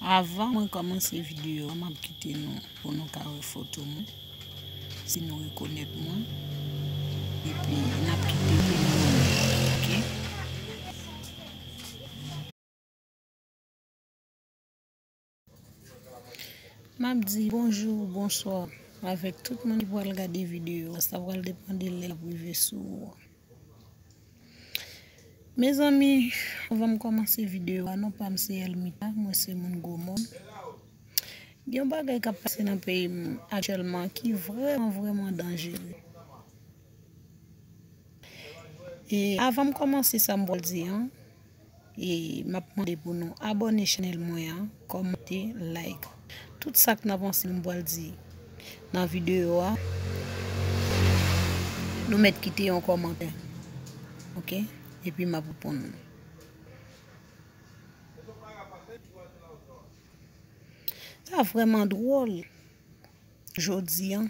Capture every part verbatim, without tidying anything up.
Avan mwen kòmanse videyo a, m ap kite nou pou nou ka wè foto mwen, si nou rekonèt mwen. Epi n ap kite pou nou wè, oke? M ap di bonjou, bonswa avèk tout moun ki pral gade videyo a. Sa pral depann de lè l ap rive sou ou. Mezanmi, anvan m kòmanse videyo a, non pa m se Elmita, mwen se moun Gwomòn. Gen yon bagay k ap pase nan peyi m aktyèlman ki vrèman, vrèman danjere. E avan m kòmanse sa m pral di an, e m ap mande pou nou abòne chanèl mwen an, kòmante, like. Tout sa k nan panse nou m pral di nan videyo a, nou mèt kite yon kòmantè. Oke? Epi m ap reponn nou. Sa vrèman dwòl. Jodi a,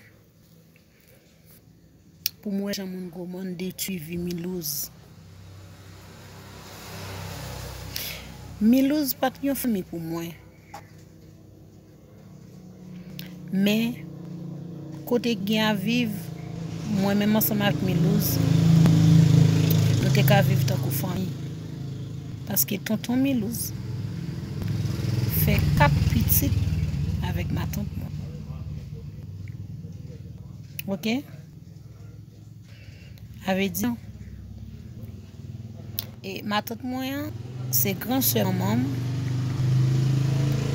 pou m wè jan moun Gwomòn detwi vi Milouz. Milouz pa t yon fanmi pou mwen. Men, kote gen a viv, mwen menm ansanm ak Milouz, nou te ka viv tankou fanmi. Paske tonton Milouz fè kat pitit avèk matant mwen. Oke? Sa vle di, e matant mwen an, se gran sè manman m.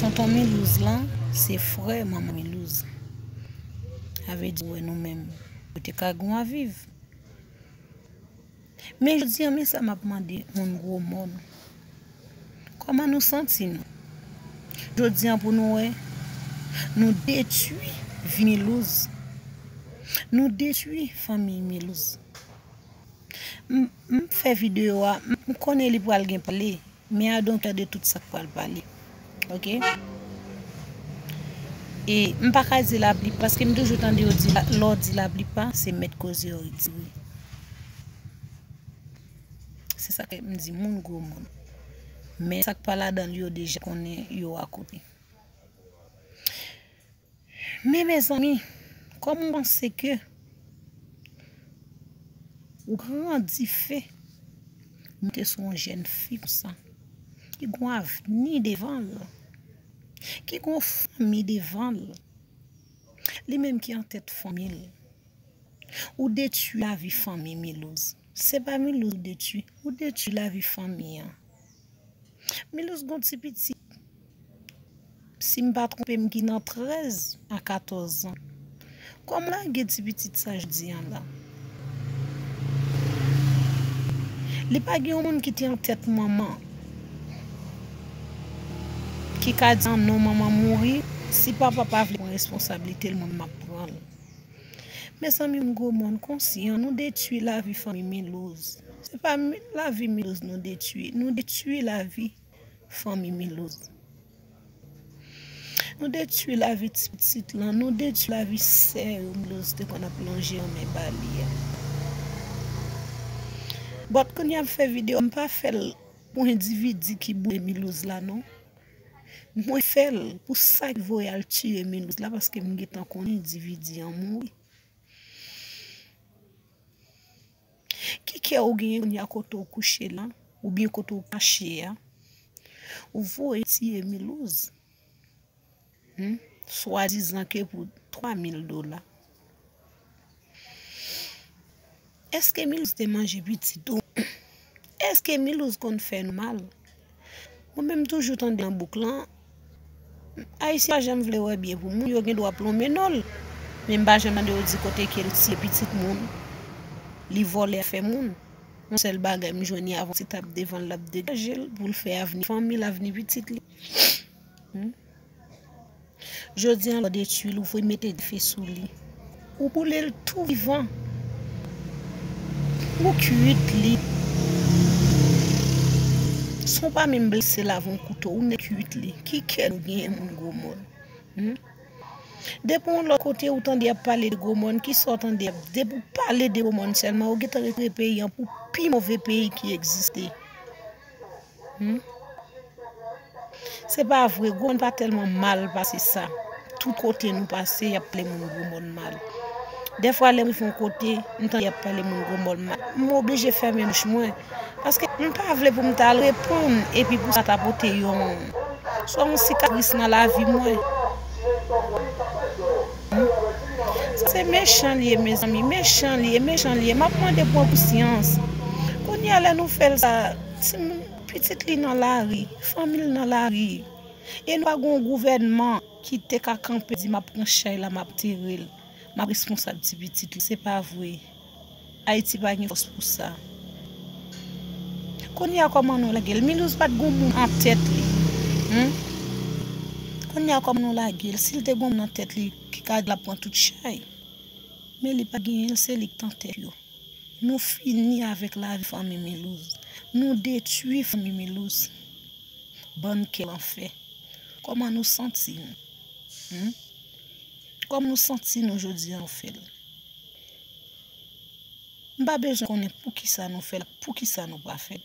Tonton Milouz lan, se frè manman Milouz. Sa vle di, wè nou menm, nou te ka gen a viv. Men jodi a, men sa m ap mande moun Gwomòn. Kòman nou santi nou? Jodi a pou nou wè, nou detwi vi Milouz. Nou detwi fanmi Milouz. M, m fè videyo a, m, m konnen li pral gen pale, men I don't care de tout sa k pral pale. Oke? E m pa ka di lapli, paske m toujou tande yo di, la- lè w di lapli pa, se mèt koze yo retire. Se sa ke m di moun Gwomòn. Men sa k pa ladan l yo deja konnen yo akote. Men mezanmi, kòman w panse ke ou grandi fè mete sou yon jèn fi konsa, ki gon avni devan l, ki gon fanmi devan l, li menm ki antèt fanmi l. Ou detwi lavi fanmi Milouz. Se pa Milouz ou detwi, ou detwi lavi fanmi an. Milouz gon ti pitit. Si m pa twonpe m, ki nan trèz a katòz an. Kòman lage ti pitit sa jodi an la? Li pa gen yon moun ki te antèt manman, ki ka di, "Ah non, manman mouri." Si papa pa vle pran responsablite l, mwen m ap pran l. Mezanmi, m Gwomòn konsyan, nou detwi lavi fanmi Milouz. Se pa mi- lavi Milouz nou detwi, nou detwi lavi fanmi Milouz. Nou detwi lavi ti pitit lan, nou detwi lavi sè yo Milouz te konn ap lonje yon men ba li a. But kounye a m fè videyo, m pa fè l pou endividi ki boule Milouz la non. Mwen fè l pou sa ki voye al tiye Milouz la, paske m gentan konnen endividi an mouri. Ki kè ou genyen kounye a kote ou kouche la, oubyen kote ou kache a, ou voye tiye Milouz? Hmm? Swadizan ke pou twa mil dola. Èske Milouz te manje pitit ou? Èske Milouz konn fè nou mal? Mwen menm toujou tande nan bouk lan, Ayisyen pa janm vle wè byen pou moun, yo gen dwa plonmen non l. Men m pa janm tande yo di kote ke l tiye pitit moun, li vòlè afè moun. Yon sèl bagay m jwenn li avan se t ap devan l, l ap degaje l pou l fè avni fanmi l, avni pitit li. Hmm? Jodi an, lè w detwi l, ou voye mete dife sou li. Ou boule l tou vivan. Ou kuit li. San w pa menm blese l avè yon kouto, ou nèk kuit li. Ki kè nou genyen moun Gwomòn? Hmm? Depi yon lòt kote, ou tande y ap pale de Gwomòn, kisa w tande y ap? Depi w pale de Gwomòn sèlman, ou gentan retire peyi an pou pi move peyi ki egziste. Hmm? Se pa vre, Gwomòn pa tèlman mal pase sa. Tout kote nou pase, y ap pale moun Gwomòn mal. Dèfwa, lè m rive yon kote, m tande y ap pale moun Gwomòn mal. M oblije fèmen bouch mwen. Paske m pa vle pou m ta al reponn, epi pou sa ta pote yon, swa yon sikatris nan lavi mwen. Sa se mechan li ye, mezanmi. Mechan li ye, mechan li ye. M ap mande pran konsyans. Kounye a, lè nou fè l sa, timoun, pitit li nan lari, fanmi l nan lari. E nou pa gen yon gouvènman ki te ka kanpe di, "M ap pran chay la, m ap tere l, m ap responsab ti pitit li." Se pa vre. Ayiti pa gen fòs pou sa. Kounye a, kòman nou lage l? Milouz pa t gen moun an tèt li. Hmm? Kounye a, kòman nou lage l? Si l te gen moun an tèt li ki ka di l ap pran tout chay. Men li pa genyen l, se li k t an tèt yo. Nou fini avèk lavi fanmi Milouz. Nou detwi fanmi Milouz. Bann kè lanfè. Kòman nou santi nou? Hmm? Kòman nou santi nou jodi a nou fè l? M pa bezwen konnen poukisa nou fè l, poukisa nou pa fè l.